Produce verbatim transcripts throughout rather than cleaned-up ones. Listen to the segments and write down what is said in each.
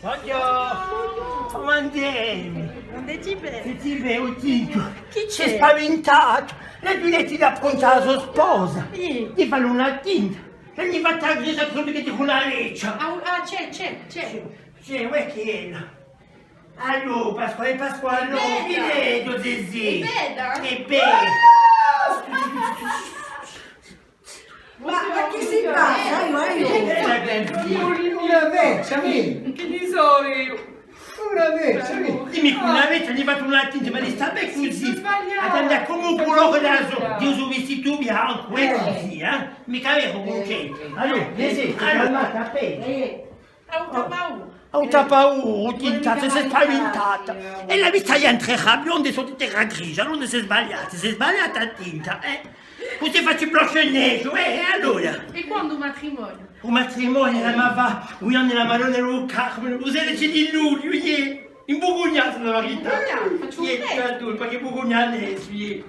Bonghjornu! Cumu andemu? Ùn ti vedi? Sì, ti vecu, o Tintu. Chì ci hè? Sì spavintatu. L'hà dettu d'apprunzà à a so sposa. Iè. Di falli una tinta. L'ani fatta a crisa, credu chì ti cù una leccia. Ah, ah, ci hè, ci hè, ci hè. Ci hè, ci hè, uè chì hè. Allora, Pasquale, Pasquale, allora, chì hè, Zezè? Hè bella? Hè bella. Ma, ma chì si passa? Aiò, aiò. Una vechja, mì. Chì ne sò eiu? Una vechja, mì. Dimmi chì una vechja, l'ani fattu una tinta, ma l'hà fatta bè cusì. L'ani fatta cum'è u culore di u so, di u so vistitu biancu, eh, cusì, eh? Micca veru, Cuncetta? Allora, Zezè, calmati appena. Hà avutu paura. Hà avutu paura, o Tinta, s'hè spavintata. È l'hà vista ghjente bionda è sottu terra grisgia, allora s'hè sbagliata, s'hè sbagliata a Tinta, eh. Cusì faci blanche-neige, eh, è allora? È quandu u matrimoniu? U matrimoniu, eh, ma và, u ghjornu di a Madonna di u Carmenu, u sedeci di lugliu, iè. In Bucugnà, s'è a verità. Bucugnà, facciu un bel. Iè, perchè Bucugnà hè, iè.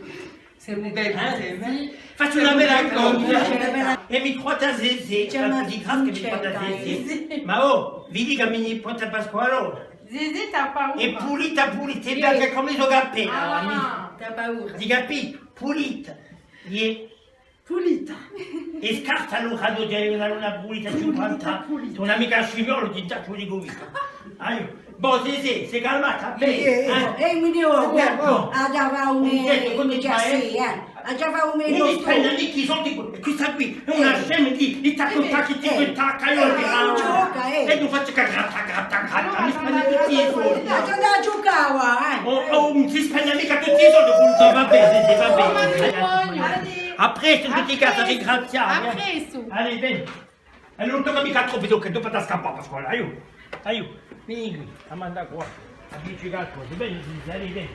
Semu belli inseme, eh? Facciu una bella coppia. È mi porta Zezè, ma di grazia chì mi porta Zezè. Ma oh, vedi chì mi porta Pasqualò. Zezè t'hà paura. Hè pulita, pulita, hè bianca cum'è i so capelli. Ah, t'hà paura. Ti capisci? Pulita. Iè. Pulita. È scarta allora, devi avè una pulita cinquanta anni. Ùn hè micca scimmiola, ti dicu eiu. Aiò. Bò, sì, sì, s'hè calmata, bè, eh? Eh, mi dicu, hà da fà un, un, un, eh, hà da fà un, ùn ti spenda micca i soldi, questa quì hè una scema di, di taccu taccu, tic tac, eiu, eh, ghjoca, eh. È eiu facciu chì gratta, gratta, gratta, mi spenda tutti i soldi. Ma t'hà da ghjucà, eh. Oh, oh, ùn si spenda micca tutti i soldi, va bè, sì, sì, va bè. À prestu, in tutti i casi, ringrazià, eh. À prestu. Allez, veni. È ùn tocca micca troppu, perchè dopu t'hà da scappà, Pasquale, aiò, aiò, veni quì, a manda quà, à dì ci qualcosa, veni, veni, veni.